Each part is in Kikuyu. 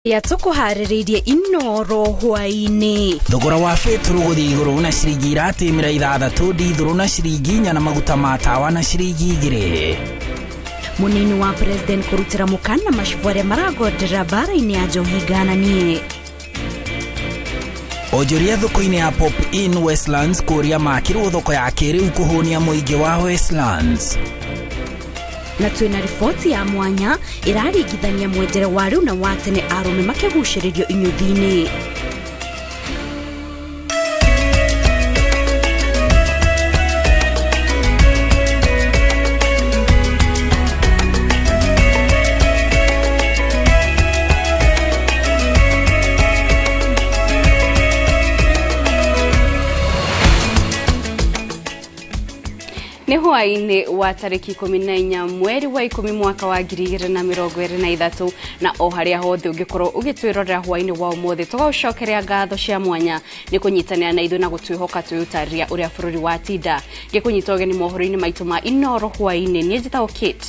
Ya tũkũharĩrĩirie Inoro hwaĩ-inĩ. Thogora wa betũrũ gũthiĩ igũrũ na ciringi iratimira 6, ndithũrũ na ciringi 4 na maguta ma tawa na ciringi 2. Mũnini wa president kũrutĩra mũkana macibũ arĩa maragondera mbara-inĩ ya njohi ngananie. Onjoria thoko-inĩ ya Pop In Westlands kũria makĩrwo thoko ya kĩrĩu kũhũnia mũingĩ wa Westlands. Na twĩna riboti ya mwanya ĩraringithania mwenjere wa rĩu na wa tene arũme makĩgucĩrĩrio inyũthi-inĩ. Nĩ hwaĩ-inĩ wa tarĩki 14 mweri wa 10 mwaka wa 2023, na o harĩa hothe ũngĩkorwo ũgĩtwĩrorera hwaĩ-inĩ wa ũmũthĩ, tũgaũcokeria ngatho cia mwanya nĩ kũnyitanĩra na ithuĩ na gũtwĩhoka twĩũtarĩria ũrĩa bũrũri watinda. Ngĩkũnyita ũgeni mohoro-inĩ maitũ ma Inoro hwaĩ-inĩ, niĩ njĩtagwo Kate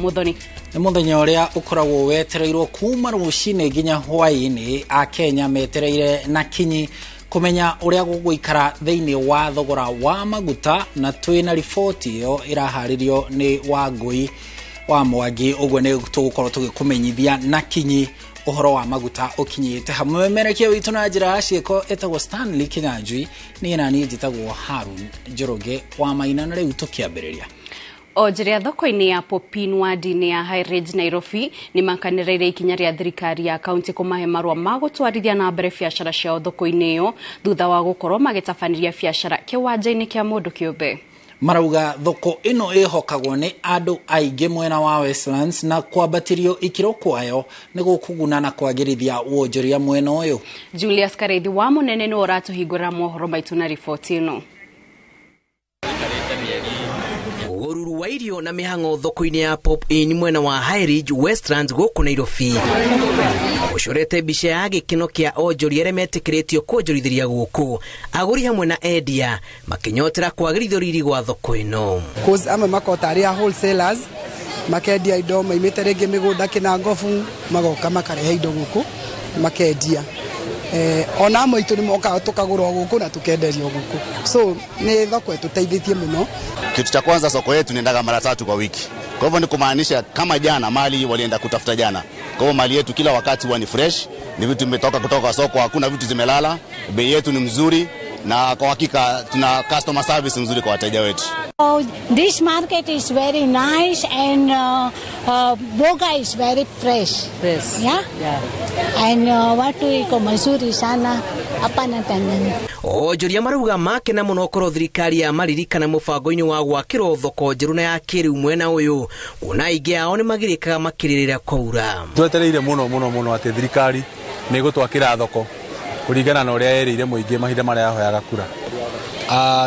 Muthoni. Nĩ mũthenya ũrĩa ũkoragwo wetereirwo kuma rũcinĩ nginya hwaĩ-inĩ, Akenya metereire na kinyi kũmenya ũrĩa gũgũikara thĩinĩ wa thogora wa maguta, na twĩna riboti ĩyo ĩraharĩrio nĩ Wangũi wa Mwangi. Ũguo nĩ tũgũkorwo tũgĩkũmenyithia na kinyi ũhoro wa maguta ũkinyĩte hamwe. Memerekia witũ na njĩra ya ciĩko ĩtagwo Stanley Kinyanjui, niĩ na niĩ njĩtagwo Harun Njoroge wa Maina, na rĩu tũkĩambĩrĩria. Onjoria thoko-inĩ ya Popin wadi-inĩ ya High Ridge Nairobi nĩ makanĩrĩire ikinya rĩa thirikari ya kaunti kũmahe marũa ma gũtwarithia na mbere biacara ciao thoko-inĩ ĩyo thutha wa gũkorwo magĩtabanĩria biacara kĩwanja-inĩ kĩa mũndũ kĩũmbe. Marauga thoko ĩno ĩhokagwo nĩ andũ aingĩ mwena wa Westlands, na kwambatĩrio ikĩro kwayo nĩ gũkũguna na kwagĩrithia wonjoria mwena ũyũ. Julius Kareithi wa Mũnene nĩwe ũratũhingũrĩra mohoro maitũ na riboti ĩno. Ũruru wa irio na mĩhang'o thoko-inĩ ya Pop In mwena wa High Ridge Westlands gũkũ Nairobi ũcorete mbica ya gĩkeno kĩa onjoria arĩa metĩkĩrĩtio kuonjorithĩria gũkũ, agũri hamwe na endia makĩnyotera kwagĩrithio riri gwa thoko ĩno. Cause amwe makota arĩa wholesalers makendia indo maimĩte rĩngĩ mĩgũnda kĩnangobu, magoka makarehe indo gũkũ makendia. Ona amwe aitũ nĩ mokaga tũkagũrwo gũkũ na tũkenderio gũkũ, so nĩ thoko ĩtũteithĩtie mũno. Kitu cha kwanza, soko yetu inaendaga mara 3 kwa wiki. Kwa hivyo ni kumaanisha kama jana mali walienda kutafuta jana. Kwa hivyo mali yetu kila wakati huwa ni fresh, ni vitu vimetoka kutoka soko, hakuna vitu zimelala, bei yetu ni mzuri na kwa hakika tuna customer service mzuri kwa wateja wetu. Oh, this market is very nice and boga is very fresh. Fresh. Yeah? Yeah. And watu iko mazuri sana hapa na Tanzania. Onjoria marauga makena mũno korwo thirikari ya maririkana mũbango-inĩ wa gwakĩrwo thoko njerũ na ya kĩrĩu mwena ũyũ, kuona aingĩ ao nĩ magirĩkaga makĩrĩrĩra kwaura. Twetereire mũno mũno mũno atĩ thirikari nĩ ĩgũtwakĩra thoko kũringana na ũrĩa yerĩire mũingĩ mahinda marĩa yahoyaga kura.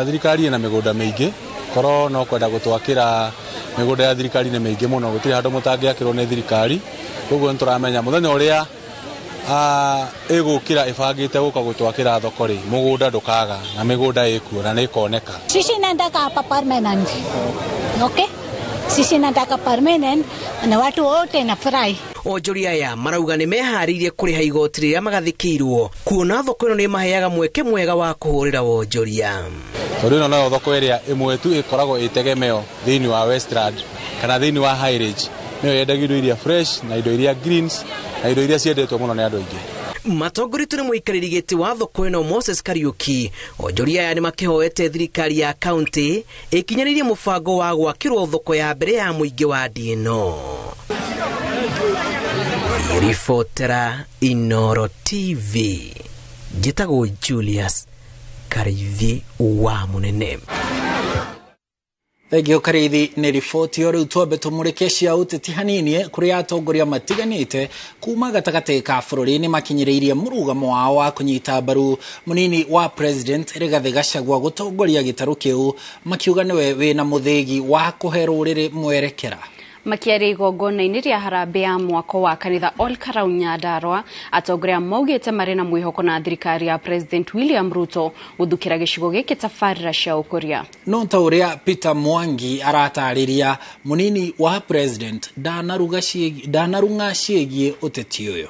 Thirikari ĩna mĩgũnda mĩingĩ, korwo no kwenda gũtwakĩra mĩgũnda ya thirikari nĩ mĩingĩ mũno, gũtirĩ handũ mũtangĩakĩrwo nĩ thirikari. Koguo nĩ tũramenya mũthenya ũrĩa ĩgũkĩra ĩbangĩte gũka gũtwakĩra thoko rĩ, mũgũnda ndũkaga na mĩgũnda ĩkuo na nĩ ĩkoneka. Sisi nataka hapa permanent. Okay? Sisi nataka permanent na watu wote nafurahi. Onjoria aya marauga nĩ meharĩirie kũrĩha igoti rĩrĩa magathĩkĩirwo, kuona thoko ĩno nĩ ĩmaheaga mweke mwega wa kũhũrĩra wonjoria. Tondũ ĩno noyo thoko ĩrĩa ĩmwe tu ĩkoragwo ĩtegemeo thĩinĩ wa Westland kana thĩinĩ wa High Ridge, nĩyo yendagia indo iria fresh na indo iria greens na indo iria ciendetwo mũno nĩ andũ aingĩ. Matongoretio nĩ mũikarĩri gĩtĩ wa thoko ĩno Moses Kariuki, onjoria aya nĩ makĩhoete thirikari ya kaunti ĩkinyanĩrie mũbango wa gwakĩrwo thoko ya mbere ya mũingĩ wa wadi ĩno. Ribotera Inoro TV, njĩtagwo Julius Kariithi wa Mũnene. Thengio Kariithi nĩ riboti ĩyo. Rĩu twambe tũmũrĩke cia ũteti hanini kũrĩa atongoria matiganĩte kuma gatagatĩ ka bũrũri nĩ makinyĩrĩirie mũrũgamo wao wa kũnyita mbaru mũnini wa president Rigathĩ Gachagua gũtongoria gĩtarũ kĩu, makiuga nĩwe wĩna mũthĩgi wa kũhe rũrĩrĩ mwerekera. Makiaria igongona-inĩ rĩa harambee ya mwako wa kanitha Ol Kalou Nyandarua, atongoria maugĩte marĩ na mwĩhoko na thirikari ya President William Ruto gũthukĩra gĩcigo gĩkĩ tabarĩra cia ũkũria. No ta ũrĩa Peter Mwangi aratarĩria, mũnini wa president ndanarung'a ciĩgiĩ ũteti ũyũ.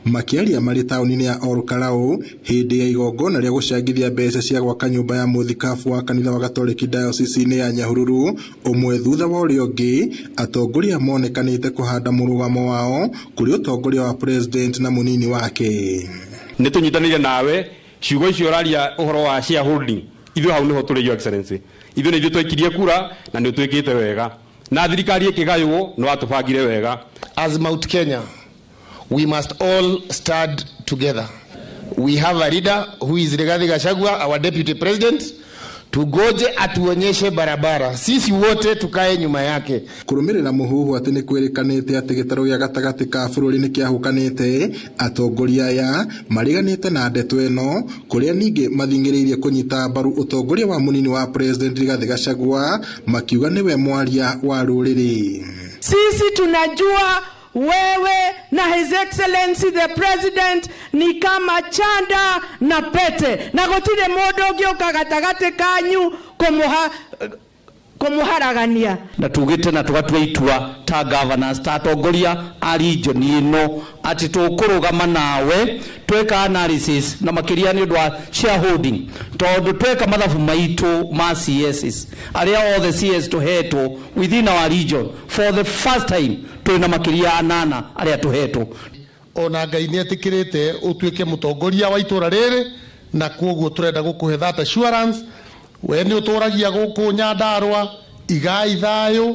Makĩaria marĩ taũni-inĩ ya Ol Kalou hĩndĩ ya igongona rĩa gũcangithia mbeca cia gwaka nyũmba ya mũthikabu wa kanitha wa Gatoreki diocese-inĩ ya Nyahururu, ũmwe thutha wa ũrĩa ũngĩ, atongoria monekanĩte kũhanda mũrũgamo wao kũrĩ ũtongoria wa president na mũnini wake. Nĩ tũnyitanĩire nawe ciugo icio ũraria ũhoro wa shareholding, ithuĩ hau nĩho tũrĩ, Your Excellency. Ithuĩ nĩ ithuĩ twaikirie kura na nĩ ũtwĩkĩte wega na thirikari ĩkĩgaywo nĩ watũbangire wega. As Mount Kenya, we must all stand together. We have a leader who is Rigathi Gachagua, our deputy president. Tugoje atuonyeshe barabara, sisi wote tukae nyuma yake. Kũrũmĩrĩra mũhuhu atĩ nĩ kwĩrĩkanĩte atĩ gĩtarũ gĩa gatagatĩ ka bũrũri nĩ kĩahũkanĩte, atongoria aya mariganĩte na ndeto ĩno, kũrĩa ningĩ mathing'ĩrĩirie kũnyita mbaru ũtongoria wa mũnini wa president Rigathi Gachagua, makiuga nĩwe mwaria wa rũrĩrĩ. Sisi tunajua wewe na His Excellency the President ni kama chanda na pete, na gũtirĩ mũndũ ũngĩũka gatagatĩ kanyu kũmũharagania. Na tugite na tugatua itua ta governors, ta atongoria a region ĩno, atĩ tũkũrũgama nawe tweka analysis na makĩria nĩ ũndũ wa shareholding, tondũ tweka mathabu maitũ ma CSs, arĩa othe CS tũhetwo within our region, for the first time twĩna makĩria anana arĩa tũhetwo. Ona Ngai nĩ etĩkĩrĩte ũtuĩke mũtongoria wa itũra rĩrĩ, na koguo tũrenda gũkũhe that assurance. We nĩ ũtũragia gũkũ Nyandarũa, igai thayũ,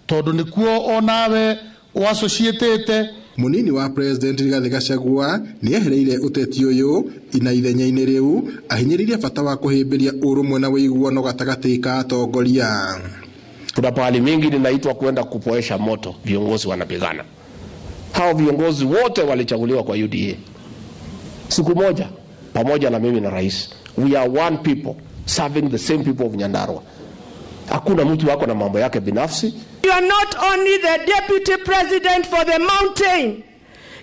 tondũ nĩkuo onawe ũassociatĩte. Munini wa president Rigathi Gachagua nĩ ehereire ũteti ũyũ na ithenya-inĩ rĩu ahinyĩrĩirie bata wa kũhĩmbĩria ũrũmwe na ũiguano gatagatĩ ka atongoria. Kuna pahali mingi ninaitwa kwenda kupoesha moto, viongozi wanapigana. Hao viongozi wote walichaguliwa kwa UDA siku moja pamoja na mimi na rais. We are one people serving the same people of Nyandarua. Hakuna mtu wako na mambo yake binafsi. You are not only the deputy president for the mountain,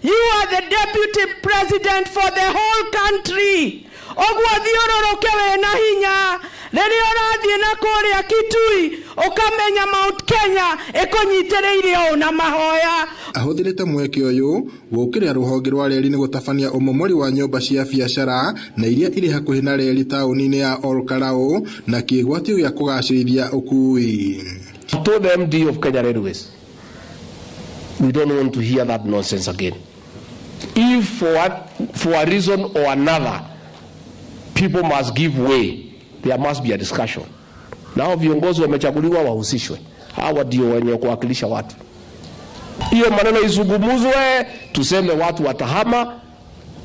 you are the deputy president for the whole country. Ũguo thiũrũrũke wĩna hinya, rĩrĩa ũrathiĩ na kũrĩa Kitui ũkamenya Mount Kenya ĩkũnyitĩrĩire ũũ na mahoya. Ahũthĩrĩte mweke ũyũ gũkĩrĩra rũhonge rwa reri nĩ gũtabania ũmomori wa nyũmba cia biacara na iria irĩ hakuhĩ na reri taũni-inĩ ya Ol Kalou na kĩgwatio gĩa kũgacĩrithia ũkui. I told the MD of Kenya Railways, we don't want to hear that nonsense again. If for a reason or another people must give way, there must be a discussion. Nao viongozi wamechaguliwa wahusishwe. Hawa ndio wenye kuwakilisha watu. Hiyo maneno izungumzwe, tuseme watu watahama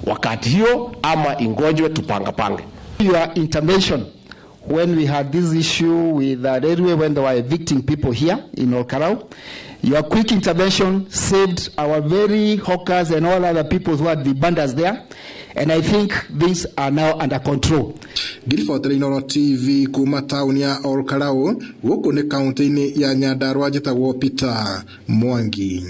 wakati hiyo ama ingojwe tupanga pange. Your intervention when we had this issue with the railway, when they were evicting people here in Ol Kalou, your quick intervention saved our very hawkers and all other people who had the bandas there, and I think things are now under control. Ngiribotera Inooro TV kuma taũni ya Ol Kalou gũkũ nĩ kaunti-inĩ ya Nyandarua, njĩtagwo Peter Mwangi.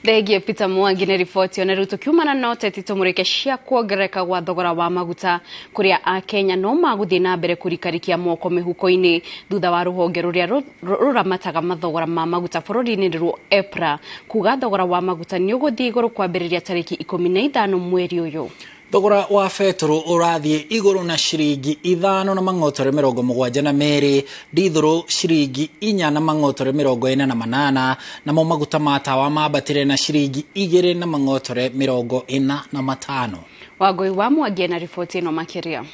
Thengiũ Peter Mwangi nĩ riboti. Ona rĩu tũkiumana na ũteti, tũmũrĩke cia kuongerereka gwa thogora wa maguta, kũrĩa akenya no magũthiĩ na mbere kũrikarikia moko mĩhuko-inĩ thutha wa rũhonge rũrĩa rũramataga mathogora ma maguta bũrũri-inĩ, nĩruo EPRA, kuga thogora wa maguta nĩ ũgũthiĩ igũrũ kwambĩrĩria tarĩki 15 mweri ũyũ. Thogora wa betũrũ ũrathiĩ igũrũ na ciringi 5.72, ndithũrũ ciringi 4.48, namo maguta ma tawa mambatire na ciringi 2.45. Wangũi wa Mwangi na riboti ĩno makĩria.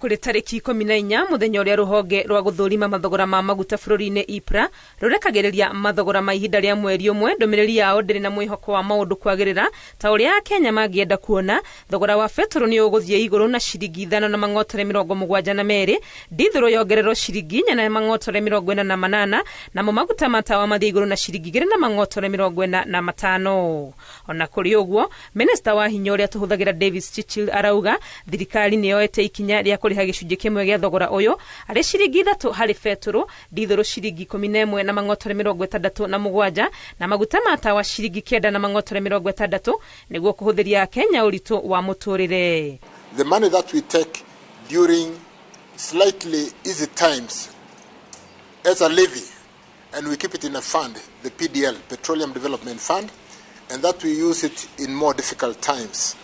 Kũrĩ tarĩki 14, mũthenya ũrĩa rũhonge rwa gũthũrima mathogora ma maguta bũrũri-inĩ EPRA rũrekagĩrĩria mathogora ma ihinda rĩa mweri ũmwe, ndũmĩrĩri yao ndĩrĩ na mwĩhoko wa maũndũ kwagĩrĩra ta ũrĩa Akenya mangĩenda kuona. Thogora wa betũrũ nĩ ũgũthiĩ igũrũ na ciringi 5.72, ndithũrũ yongererwo ciringi 4.48, namo maguta ma tawa mathiĩ igũrũ na ciringi 2.45. Ona kũrĩ ũguo, minista wa hinya ũrĩa tũhũthagĩra Davis Chirchir arauga thirikari nĩ yoete ikinya rĩa kũrĩha gĩcunjĩ kĩmwe gĩa thogora ũyũ, arĩ ciringi 3 harĩ betũrũ, ndithũrũ ciringi 11.67, na maguta ma tawa ciringi 9.60, nĩguo kũhũthĩria Akenya ũritũ wa mũtũrĩre. The money that we take during slightly easy times as a levy and we keep it in a fund, the PDL, Petroleum Development Fund, and that we use it in more difficult times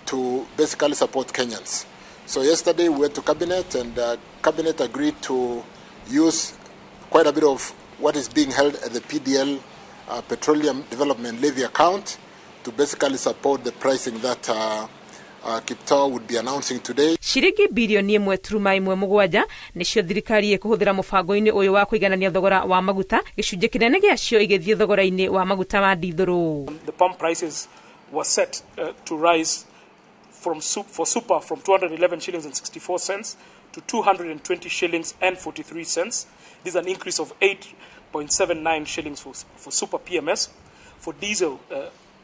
to basically support Kenyans. So yesterday we went to Cabinet, and Cabinet agreed to use quite a bit of what is being held at the PDL Petroleum Development Levy account to basically support the pricing that Kiptoo would be announcing today. Ciringi birioni 1.17 nĩcio thirikari ĩkũhũthĩra mũbango-inĩ ũyũ wa kũiganania thogora wa maguta, gĩcunjĩ kĩnene gĩacio igĩthiĩ thogora-inĩ wa maguta ma ndithũrũ. The pump prices were set to rise for super from 211 shillings and 64 cents to 220 shillings and 43 cents. This is an increase of 8.79 shillings for super PMS. For diesel,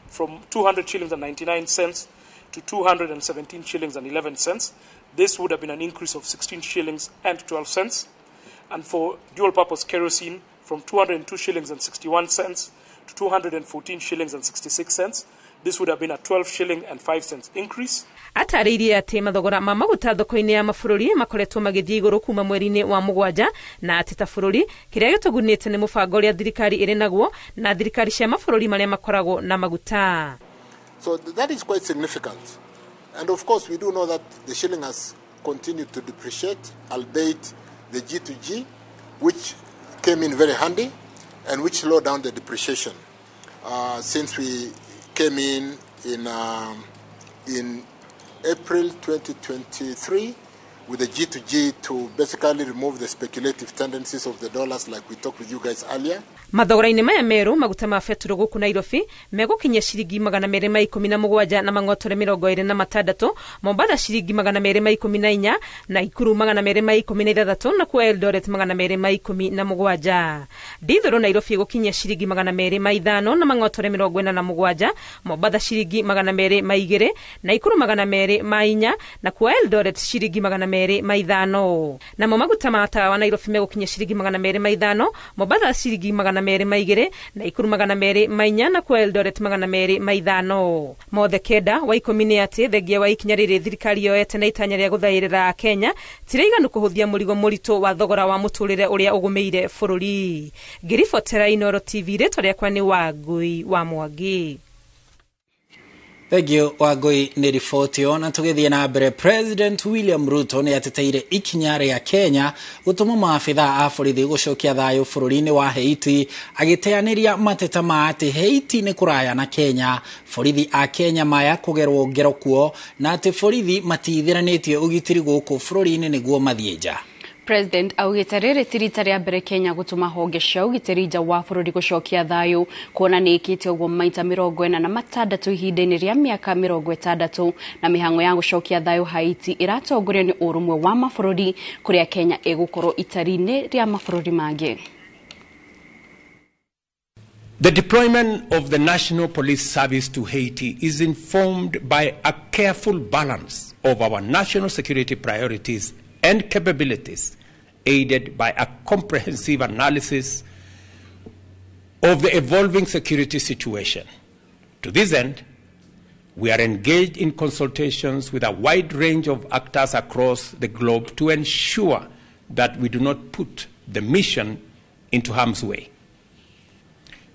from 200 shillings and 99 cents to 217 shillings and 11 cents. This would have been an increase of 16 shillings and 12 cents. And for dual-purpose kerosene, from 202 shillings and 61 cents to 214 shillings and 66 cents. This would have been a 12 shilling and 5 cents increase. Atarĩirie atĩ mathogora ma maguta thoko-inĩ ya mabũrũri makoretwo magĩthiĩ igũrũ kuma mweri-inĩ wa 7, na atĩ ta bũrũri kĩrĩa gĩtũgunĩte nĩ mũbango ũrĩa thirikari ĩrĩ naguo na thirikari cia mabũrũri marĩa makoragwo na maguta. So that is quite significant. And of course, we do know that the shilling has continued to depreciate, albeit the G2G, which came in very handy and which slowed down the depreciation since we came in April 2023 with the G2G to basically remove the speculative tendencies of the dollars, like we talked with you guys earlier. Mathogora-inĩ maya merũ, maguta ma betũrũ gũkũ Nairobi megũkinyia ciringi 217 na mang'otore 26, Mombatha ciringi 214, Naikuru 216, na kuo Eldoret 217. Ndithũrũ Nairobi ĩgũkinyia ciringi 205 na mang'otore 47, Mombatha ciringi 202, Naikuru 204, na kuo Eldoret ciringi 205. Namo maguta ma tawa Nairobi megũkinyia ciringi 205, Mombatha ciringi 202, Naikuru 204, na kuo Eldoret 205. Mothe 9 wa 10 nĩ atĩ thengia wa ikinya rĩrĩ thirikari yoete na itanya rĩa gũthaĩrĩra Kenya tiraiganu kũhũthia mũrigo mũritũ wa thogora wa mũtũrĩre ũrĩa ũgũmĩire bũrũri. Ngĩribotera Inooro TV, rĩtwa rĩakwa nĩ Wangui wa Mwangi. Thank you Wangui nĩ riboti ĩyo. Na tũgĩthiĩ na mbere, President William Ruto nĩ ateteire ikinya rĩa Kenya gũtũma maabitha a borithi gũcokia thayũ bũrũri-inĩ wa Haiti, agĩteanĩria mateta ma atĩ Haiti nĩ kũraya na Kenya, borithi a Kenya maya kũgerwo ngero kuo, na atĩ borithi matithiranĩtie ũgitĩri gũkũ bũrũri-inĩ nĩguo mathiĩ nja. President augĩte rĩrĩ ti rita rĩa mbere Kenya gũtũma honge cia ũgitĩri nja wa bũrũri gũcokia thayũ, kuona nĩ ĩkĩte ũguo maita 46 ihinda-inĩ rĩa mĩaka 60, na mĩhang'o ya gũcokia thayũ Haiti ĩratongorio nĩ ũrũmwe wa mabũrũri kũrĩa Kenya ĩgũkorwo itari-inĩ rĩa mabũrũri mangĩ. The deployment of the National Police Service to Haiti is informed by a careful balance of our national security priorities and capabilities, aided by a comprehensive analysis of the evolving security situation. To this end, we are engaged in consultations with a wide range of actors across the globe to ensure that we do not put the mission into harm's way.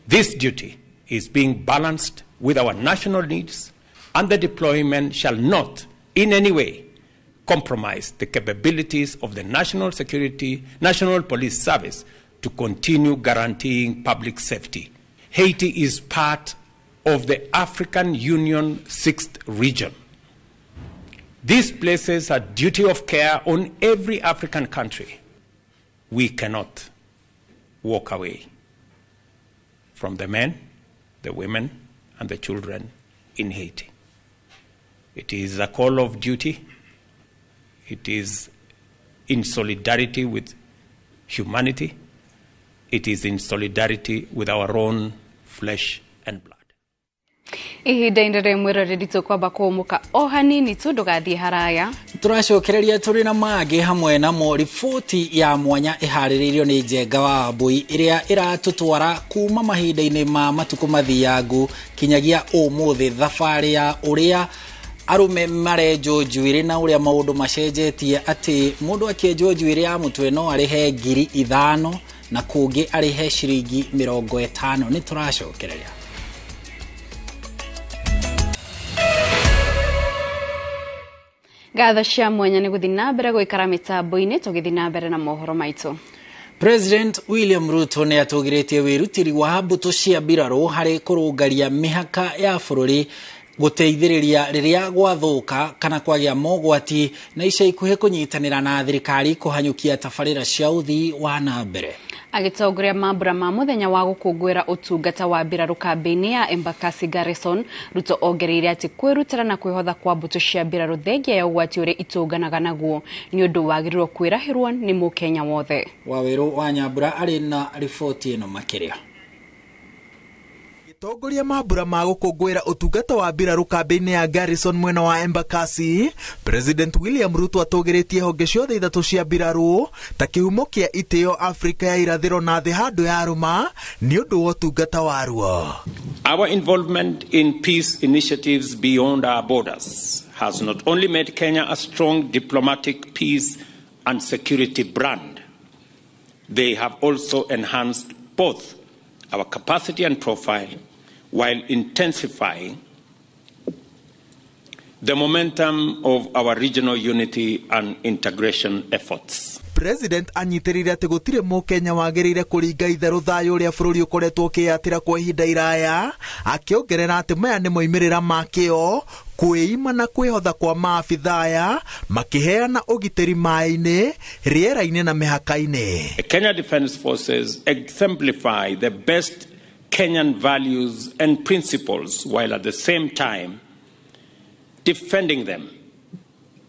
This duty is being balanced with our national needs, and the deployment shall not in any way compromise the capabilities of the National Police Service to continue guaranteeing public safety. Haiti is part of the African Union 6th region. This places a duty of care on every African country. We cannot walk away from the men, the women, and the children in Haiti. It is a call of duty. It is in solidarity with humanity. It is in solidarity with our own flesh and blood. Ihinda-inĩ rĩa mwĩroreri tũkwamba kũũmũka o hanini tu ndũgathiĩ haraya. Tũracokereria tũrĩ na mangĩ hamwe namo riboti ya mwanya ĩharĩrĩirio nĩ Njenga wa Wambui ĩrĩa ĩratũtwara kuma mahinda-inĩ ma matukũ mathiangu kinyagia ũmũthĩ, thabarĩ ya ũrĩa arũme marenjwo njuĩrĩ na ũrĩa maũndũ macenjetie atĩ mũndũ akĩenjwo njuĩrĩ ya mũtwe no arĩhe 5,000 na kũngĩ arĩhe ciringi 50. Nĩ tũracokereria. Ngatho cia mwanya nĩ gũthiĩ na mbere gũikara mĩtambo-inĩ tũgĩthiĩ na mbere na mohoro maitũ. President William Ruto nĩ atũgĩrĩtie wĩrutĩri wa mbũtũ cia mbirarũ harĩ kũrũngaria mĩhaka ya bũrũri gũteithĩrĩria rĩrĩa gwathũka kana kwagĩa mogwati na ica ikuhĩ kũnyitanĩra na thirikari kũhanyũkia tabarĩra cia ũthii wa na mbere. Agĩtongoria mambura ma mũthenya wa gũkũngũĩra ũtungata wa mbirarũ kambĩ-inĩ ya Embakasi Garrison, Ruto ongereire atĩ kwĩrutĩra na kwĩhotha kwa mbũtũ cia mbirarũ thengia ya ũgwati ũrĩa itũnganaga naguo nĩ ũndũ wagĩrĩirwo kwĩrahĩrwo nĩ mũkenya wothe. Wawerũ wa Nyambura arĩ na riboti ĩno makĩria. Tongoria mambura ma gũkũngũĩra ũtungata wa mbirarũ kambĩ-inĩ ya Garrison mwena wa Embakasi, President William Ruto atũgĩrĩtie honge ciothe ithatũ cia mbirarũ ta kĩhumo kĩa itĩo Afrika ya irathĩro na thĩ handũ ya rũma nĩ ũndũ wa ũtungata waruo. Our involvement in peace initiatives beyond our borders has not only made Kenya a strong diplomatic peace and security brand, they have also enhanced both our capacity and profile while intensifying the momentum of our regional unity and integration efforts. President anyitĩrĩire atĩ gũtirĩ mũkenya wagĩrĩire kũringa itherũ thayũ ũrĩa bũrũri ũkoretwo ũkĩyatĩra kwa ihinda iraya, akĩongerera atĩ maya nĩ moimĩrĩra ma kĩo kwĩima na kwĩhotha kwa maabithaa aya makĩheana ũgitĩri maĩ-inĩ, rĩera-inĩ na mĩhaka-inĩ. The Kenya Defence Forces exemplify the best Kenyan values and principles while at the same time defending them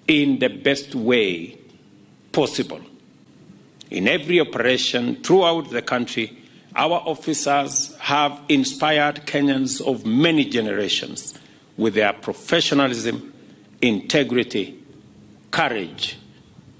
in the best way possible. In every operation throughout the country, our officers have inspired Kenyans of many generations with their professionalism, integrity, courage,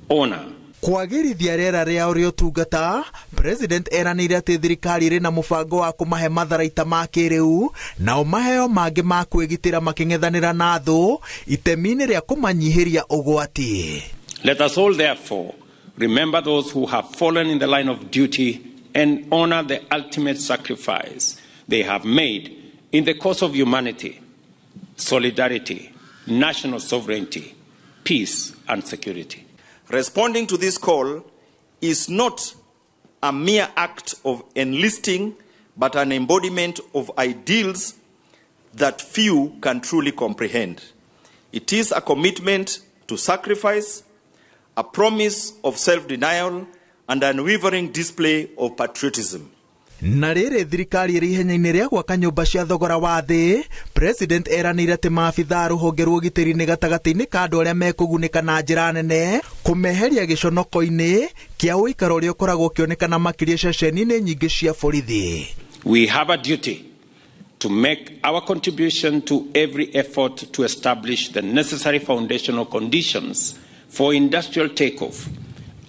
honor. Kwagĩrithia rĩera rĩao rĩa ũtungata, President eranĩire atĩ thirikari ĩrĩ na mũbango wa kũmahe matharaita ma kĩrĩu nao maheo mangĩ ma kwĩgitĩra makĩng'ethanĩra na thũ itemi-inĩ rĩa kũmanyihĩria ũgwati. Let us all therefore remember those who have fallen in the line of duty and honor the ultimate sacrifice they have made in the cause of humanity, solidarity, national sovereignty, peace and security. Responding to this call is not a mere act of enlisting, but an embodiment of ideals that few can truly comprehend. It is a commitment to sacrifice, a promise of self-denial, and an unwavering display of patriotism. Na rĩrĩ thirikari ĩrĩ ihenya-inĩ rĩa gwaka nyũmba cia thogora wa thĩ, President eranĩire atĩ maabithaa rũhonge rwa ũgitĩri nĩ gatagatĩ-inĩ ka andũ arĩa mekũgunĩka na njĩra nene kũmeheria gĩconoko-inĩ kĩa ũikaro ũrĩa ũkoragwo ũkĩonekana makĩria ceceni-inĩ nyingĩ cia borithi. We have a duty to make our contribution to every effort to establish the necessary foundational conditions for industrial takeoff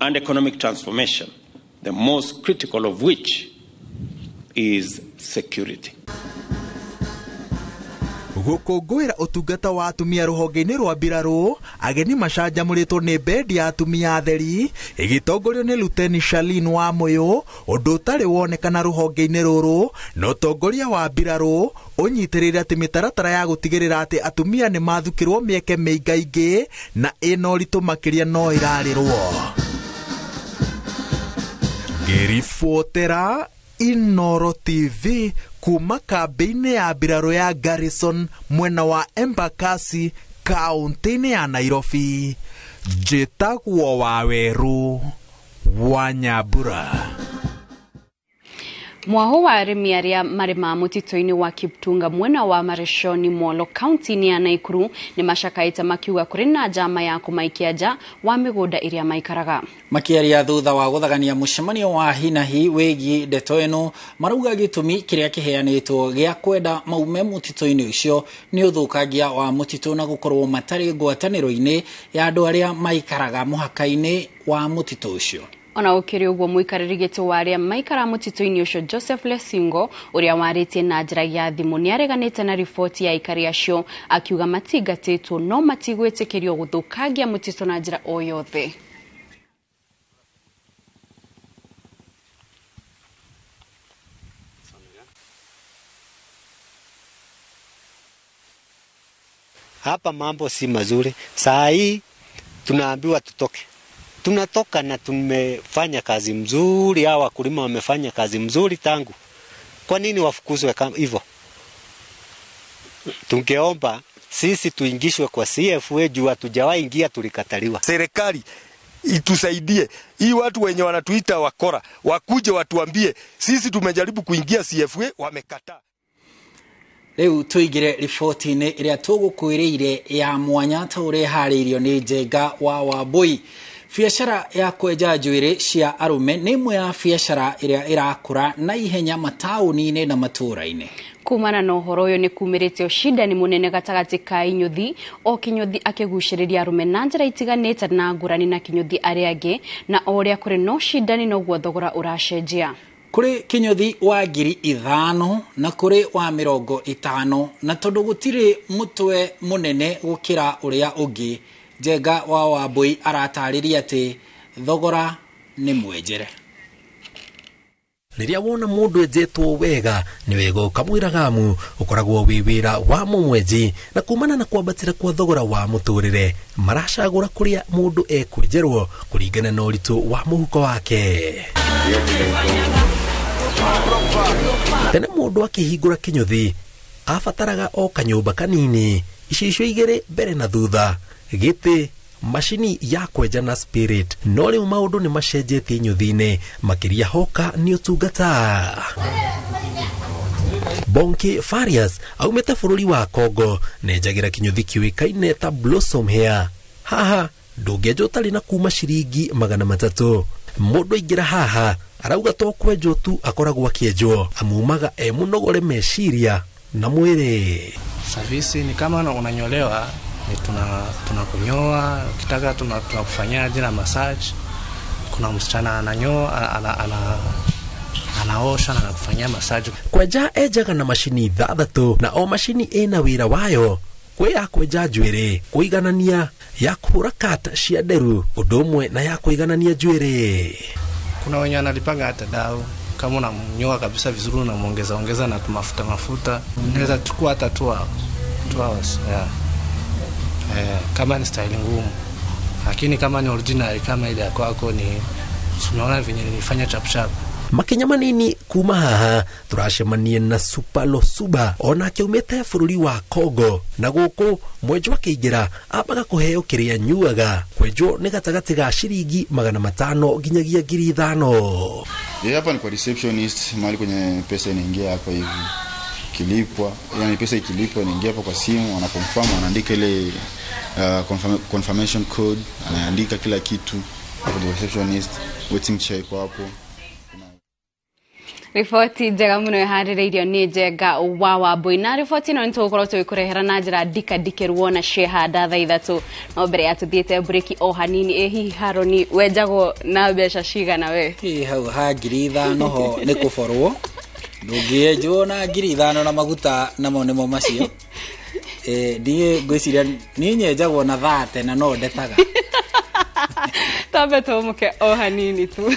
and economic transformation, the most critical of which is security. Gũkũngũĩra ũtungata wa atumia rũhonge-inĩ rwa mbirarũ, ageni macanjamũrĩtwo nĩ bendi ya atumia atheri ĩgĩtongorio nĩ Luteni Shalin wa Mũyũ, ũndũ ũtarĩ wonekana rũhonge-inĩ rũrũ, na ũtongoria wa mbirarũ ũnyitĩrĩire atĩ mĩtaratara ya gũtigĩrĩra atĩ atumia nĩ mathukĩrwo mĩeke mĩingaingĩ na ĩna ũritũ makĩria no ĩrarĩrwo. Ngĩribotera Inoro TV kuma kambĩ-inĩ ya mbirarũ ya Garrison mwena wa Embakasi kaunti-inĩ ya Nairobi, njĩtagwo Wawerũ wa Nyambura. Mwaho wa arĩmi arĩa marĩmaga mũtitũ-inĩ wa Kiptunga mwena wa Mareshoni Molo kaunti-inĩ ya Nakuru nĩ macakaĩte makiuga kũrĩ na njama ya kũmaikia nja wa mĩgũnda ĩrĩa maikaraga. Makĩaria thutha wa gũthagania mũcemanio wa hinahi wĩgiĩ ndeto ĩno, marauga gĩtũmi kĩrĩa kĩheanĩtwo gĩa kwenda maume mũtitũ-inĩ ũcio nĩ ũthũkangia wa mũtitũ na gũkorwo matarĩ ngwatanĩro-inĩ ya andũ arĩa maikaraga mũhaka-inĩ wa mũtitũ ũcio. Ona gũkĩrĩ ũguo, mũikarĩri gĩtĩ wa arĩa maikara mũtitũ-inĩ ũcio Joseph Lesingo ũrĩa warĩtie na njĩra ya thimũ nĩareganĩte na riboti ya aikari acio akiuga matingatĩtwo no matigwĩtĩkĩrio gũthũkangia mũtitũ na njĩra o yothe. Hapa mambo si mazuri. Saa hii tunaambiwa tutoke. Tunatoka na tumefanya kazi mzuri, hawa wakulima wamefanya kazi mzuri tangu. Kwa nini wafukuzwe hivyo? Tungeomba sisi tuingishwe kwa CFA juu hatujawahi ingia, tulikataliwa. Serikali itusaidie. Hii watu wenye wanatuita wakora wakuje watuambie sisi tumejaribu kuingia CFA wamekataa. Rĩu tũingĩre riboti-inĩ ĩrĩa tũgũkwĩrĩire ya mwanya ta ũrĩa ĩharĩirio nĩ Njenga wa Wambui. Biacara ya kwenja njuĩrĩ cia arũme nĩ ĩmwe ya biacara ĩrĩa ĩrakũra na ihenya mataũni-inĩ na matũũra-inĩ. Kumana na ũhoro ũyũ nĩ kumĩrĩte ũcindani mũnene gatagatĩ ka inyuthi, o kĩnyuthi akĩgucĩrĩria arũme na njĩra itiganĩte na ngũrani na kĩnyuthi arĩa angĩ, na o ũrĩa kũrĩ na ũcindani noguo thogora ũracenjia. Kũrĩ kĩnyuthi wa 5,000 na kũrĩ wa 50, na tondũ gũtirĩ mũtwe mũnene gũkĩra ũrĩa ũngĩ, Njenga wa Wambui aratarĩria atĩ thogora nĩ mwenjere. Rĩrĩa wona mũndũ enjetwo wega nĩ wega ũkamwĩra gamu, ũkoragwo wĩ wĩra wa mũmwenji, na kumana na kwambatĩra kwa thogora wa mũtũrĩre maracagũra kũrĩa mũndũ ekwenjerwo kũringana na ũritũ wa mũhuko wake. Tene mũndũ akĩhingũra kĩnyũthi abataraga o kanyũmba kanini, icicio igĩrĩ mbere na thutha, gĩtĩ, macini ya kwenja na spirit. No rĩu maũndũ nĩ macenjetie inyuthi-inĩ, makĩria hoka nĩ ũtungata. Bonke Farias aumĩte bũrũri wa Congo nenjagĩra kĩnyuthi kĩũĩkaine ta Blossom Hair. Haha ndũngĩenjwo ũtarĩ na kuma ciringi 300. Mũndũ aingĩra haha arauga to kwenjwo tu akoragwo akĩenjwo, amumaga e mũnogore meciria na mwĩrĩ. Service ni kama unanyolewa, ni tunakunyoa, ukitaka tunakufanyaje na massage. Kuna msichana ananyoa, anaosha na anakufanyia massage. Kwenja enjaga na macini 6 na o macini ĩna wĩra wayo. Kwĩ ya kwenja njuĩrĩ, kũiganania, ya kũhũra cut cia nderu, ũndũ ũmwe na ya kũiganania njuĩrĩ. Kuna wenye analipaga hata dau, kama unamnyoa kabisa vizuri unamuongeza ongeza na mafuta mafuta, unaweza chukua hata 2 hours, yeah. Kama ni style ngumu, lakini kama ni original kama ile yako yako ni tunaona venye nilifanya chap chap. Makinya manini kuma haha turacemania na Supalo Suba onake umĩte bũrũri wa Congo, na gũkũ mwenjwo akĩingĩra ambaga kũheo kĩrĩa anyuaga. Kwenjwo nĩ gatagatĩ ga ciringi 500 nginyagia 5,000. Yeye hapa ni kwa receptionist, mahali kwenye pesa inaingia hapa hivi. Kilipwa, yani pesa ikilipwa inaingia hapa kwa simu, ana confirm, anaandika ile confirmation code, anaandika kila kitu hapo kwa receptionist, waiting chair iko hapo. Riboti njega muno iharĩrĩirio nĩ Njenga wa Wambui, na riboti ĩno nĩtũgũkorwo tũgĩkũrehera na njĩra ndikandikĩru wona ciehanda thaa 3. No mbere ya tũthiĩte breki o hanini, ĩ hihi Haroni wenjagwo na mbeca cigana we? Ĩ hau ha 5,000 ho nĩ kũborwo, ndũngĩenjwo na 5,000 na maguta namo nĩmo macio. Ndiĩ ngwĩciria niĩ nyenjagwo na 30 na no ndetaga. Tambe tũmũke o hanini tu.